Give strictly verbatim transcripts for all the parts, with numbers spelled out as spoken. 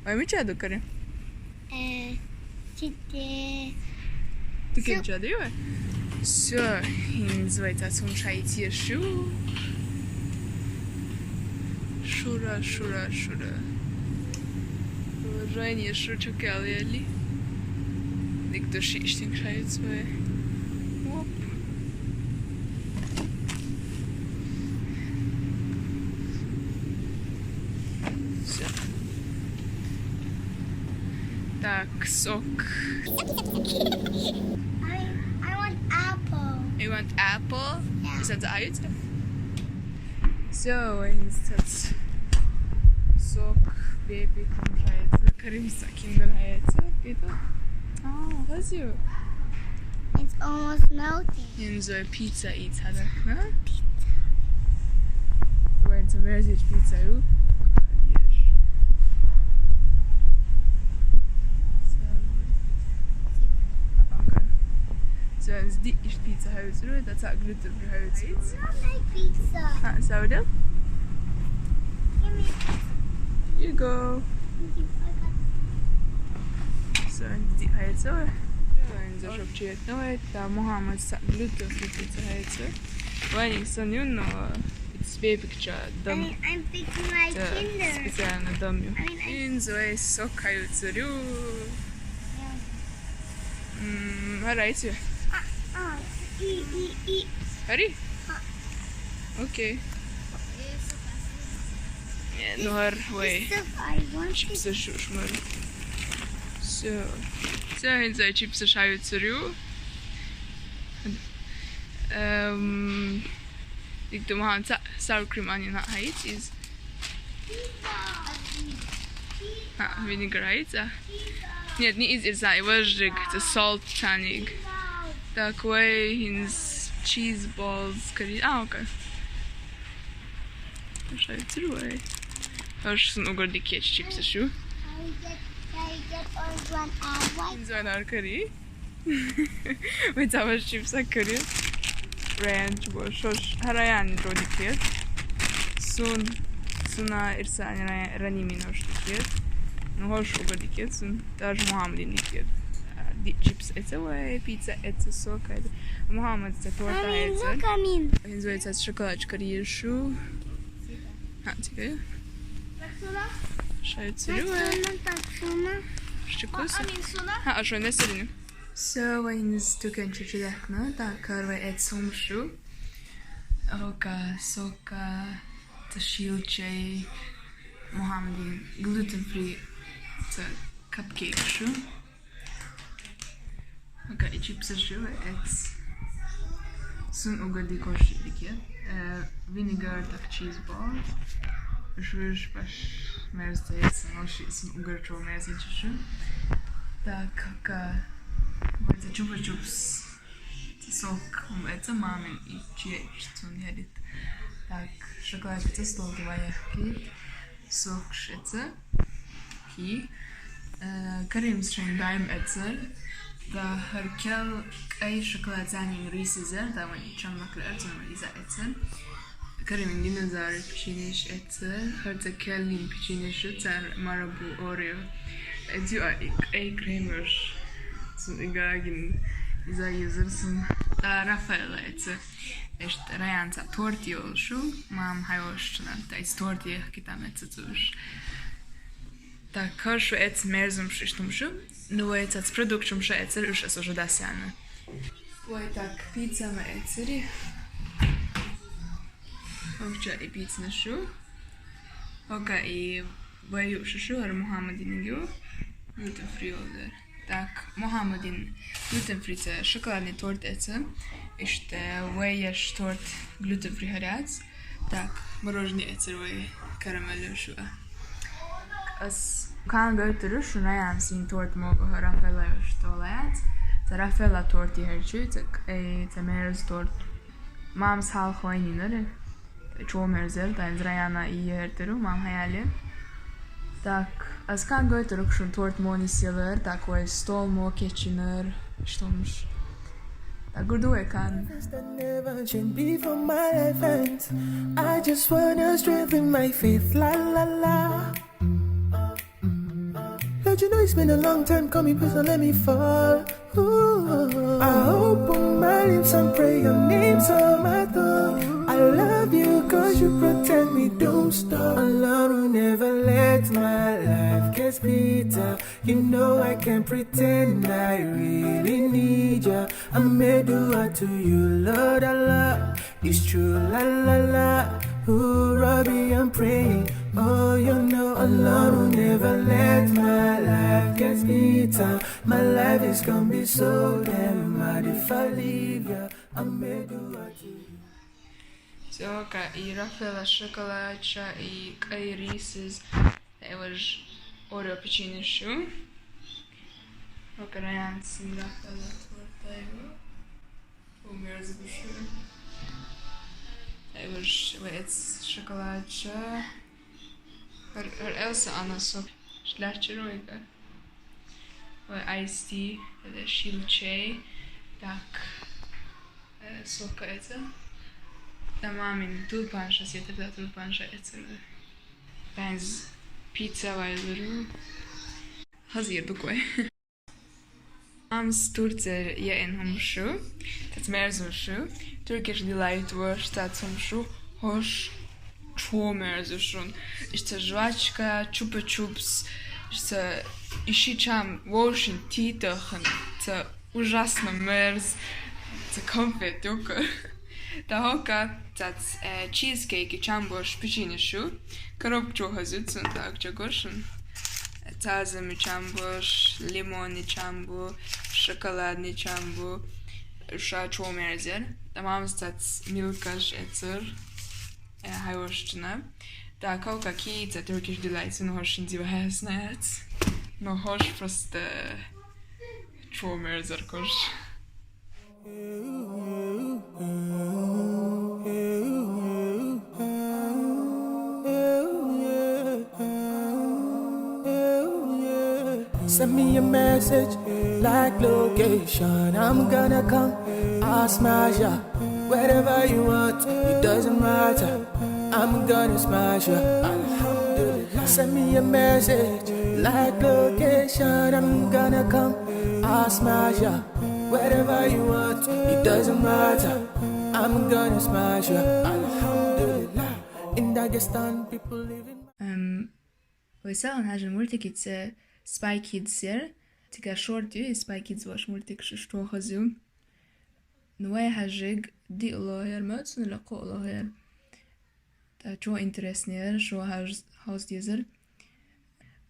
Vai micsoda, Kari? Ē, šitie. Tu kīča, jo? Всё, ins vai tas un šai tiešu. Šura, šura, šura. Уважение, šu čakēlieli. Dik tu šī ištinšai vai. Op. Всё. Так, сок. I, I want apple. You want apple? Yeah. Is that the ayuta? So, ins tas сок, беби, получается. Карим са киндер яйца. Пицца. А, was you? It's almost melting. Ins vai pizza eats, hada, ne? Vai tas mērzis pizza, ju? Okay. So, ins di iš pizza haus, ru, tas ir gluten free haus. I like pizza. Ah, so do? Give me. You go. Thank you. I got So, ins di haus, so. Ins aš apčiet, nu, vai tas Muhammads tas gluten free pizza haus. Vai ins san, you know, it's big picture, I dam. mean, I'm picking my Tas Kinder. Specijalno dam, ju. I mean, I Ins vai sok haus, ru. Yeah. Mm, all right, you. Ah, e, e, e. Ready? Okay. Nu, ar vai. This stuff I want. Chips šušmar. So. So, ins vai chips šai curiu. Um, ik tu man sa-, sour cream onion ha haits is. Ha, vinegar haits, ah. Нет, не из ирза, его жрик, это salt чаник. Так, ой, ins cheese balls, кори-, а, окей. Šai curiu, ой. Aš sun ugar dikēt chips šu. I get, I get orange one and white. Ins vai nar kari. Vai tas chips kari. Ranch, bo, šoš, harajan rodikēt. Sun, suna ir sa, ra-, ranimi noš dikēt. Nu, hoš ugar dikēt, sun, tas Muhammadin dikēt. Di chips ece vai, pizza ece, sok, ai. Muhammad, tas torta I mean, ece. Look, I mean. Ins vai tas šokolāds kari šu. Ha, tikai. Šai curiu, oi. Taksuna, taksuna. Ščikus. Amin suna. Ha, aš jau nesirinu. So, vai ins tukenčia čidekna, tā kā vai etsumšu. Oka, soka, tas šilčiai, Muhammadin, gluten free, tas cupcake šu. Oka, i chips šu, ets. Sun ugar dikēt šī dikēt. Eh, vinegar, tak cheese ball. Šuš paš mērz teica, no šī sun ugar čo mērz inčišu. Tā kā, vai tas Chupa Chups. Sok, un ece māmin i čieč, un jādit. Tak, šokolāds tas lūdzu vajag kīt. Sok šece. Hi. Eh, Karims šein daim ece. Tā har kel ai šokolāds anin rīsi zer, tā man čam nakle ece, man iza ece. Karim dinozauri pičiniš ece, har tā kelin pičiniš ece, Marabou Oreo. Ece, ai, ai krēmiš. Sun igagin iza user sun. Tā Rafaela ece. Ešt rajāns a torti olšu, mam hajošana, tā iz torti kitam ece cuš. Tā karšu ece mērzum šištumšu, nu vai tas produkšum še ece, uš es užadasjana. Vai tak, pizza ma eceri. Ovča i pizza šu. Oka i vai ušušu ar Muhammadin ju. Gluten free order. Tak, Muhammadin gluten free ce šokolādni tort ece. Ešt vai ješ tort gluten free harjac. Tak, morožni ece vai karamelu šu. As kan gøturu šunajam sin tort mogu Rafaela što lajac. Ta Rafaela torti herču, ta, e, ta mērz tort. Mams hal hoini nare. Čomērzer, tā ins rajāna i herteru, mam hajali. Tak, as kan gøturu šun tort moni siler, tak vai stol mo keçiner, štumš. Tak, gurdu e kan. That never should be for my life ends. I just wanna strengthen my faith, la la la. You know it's been a long time coming, please don't let me fall. Ooh. I open my lips and pray your name's on my tongue. I love you 'cause you protect me, don't stop. Ọlọ́run, never let my life get bitter. You know I can't pretend, I really need you. I made dua to you, Lord Allah. It's true, la la la. Ooh, Rabbi, I'm praying. Oh, you know, Ọlọ́run, never let my life get bitter. My life is gonna be so damn hard if I leave you. I made dua to you. Все, ка и Рафаэлла шоколадча, и кӀай рисез. Эваж Орео печенье шу. Окаранс Рафаэлла торта его. Умер забушур. Эваж вец шоколадча. Р Р Л С Ана сок. Шлячер ойга. Ой, айсти, это шил чай. Так. Э, сока это. Тамамин тулпанша, сетер да тулпанша это. Пенз пицца вайлыру. Хазир дукой. Амс Турцер я эн хомшу. Тац мерзушу. Turkish Delight вош тац хомшу. Хош чо мерзушун. Ишта жвачка, чупа-чупс. Ишта иши чам вошин титахан. Ца ужасно мерз. Ца конфет юка. Та хока тац, э, чизкейк и чамбош печенье шу. Коробка чо хазуцун так чагошун. Цазами чамбош, лимонный чамбо, шоколадный чамбо. Ша чо мерзер. Тамамс тац милкаш эцер. Э, хайвошчна. Та хока ки ца Turkish Delight, ну, хош инзи вахаснаяц. Но хош просто чо мерзер кош. Send me a message, like location. I'm gonna come. I'll smash ya. Wherever you want, it doesn't matter. I'm gonna smash ya. Alhamdulillah. Send me a message, like location. I'm gonna come. I'll smash ya. Wherever you want, it doesn't matter. I'm gonna smash ya. Alhamdulillah. In Dagestan, people living. Эм, весел нажен мультики це Spy Kids ер. Тика шорт ю, Spy Kids вош мультик ш-, што хазу. Ну, вай хажиг ди лоер, мацун ла ко лоер. Та чо интереснер, шо хаж-, хаз дизер.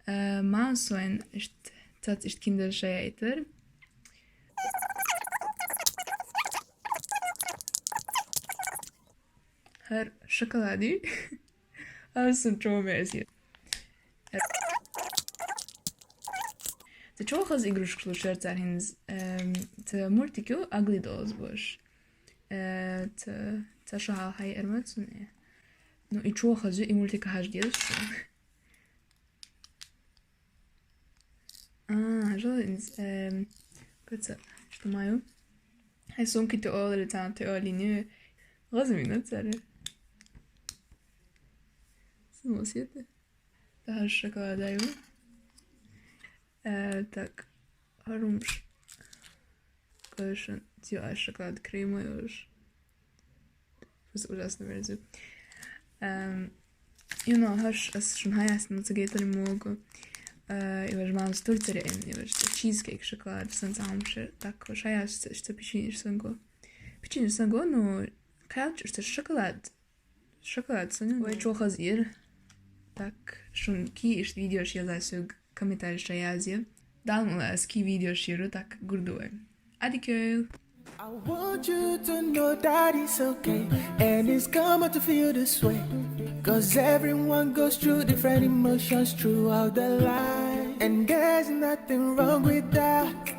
Э, мансоен ишт, цац ишт киндер шаяйтер. Хар шоколади. Арсун чо мерзер. Ца чо хаз игрушка шлушер цархинз, эм, ца мультик ю Ugly Dolls бош. Э, ца, ца шо хал хай эрмацун э. Ну, и чо хаз и мультик хаж дез шо. А, жо инз, эм, кыца, што маю? Хай сумки те оле, ца те оле, не. Размина царе. Самосвета. Та шоколадаю. Э, так. Харумш. Конечно, тио аш шоколад кремовый уж. Просто ужасно мерзу. Эм, you know, хаш ас шун хаяс на цагетали могу. Э, и ваш мам с Турции, и ваш чизкейк шоколад, сан самше, так, ваш хаяс, что печенье, что го. Печенье, что го, но калч, что шоколад. Шоколад сан. Вай чо хазир. Так, шун ки ишт видео ши язай суг комментарий ши язай. Далмула ас ки видео ширу так гурдуэ. Ади кёл. I want you to know that it's okay, and it's common to feel this way. 'Cause everyone goes through different emotions throughout their life, and there's nothing wrong with that.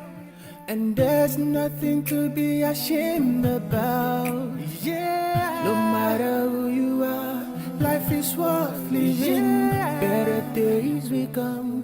And there's nothing to be ashamed about. Yeah. No matter who you are, life is worth living. Yeah. Better days will come.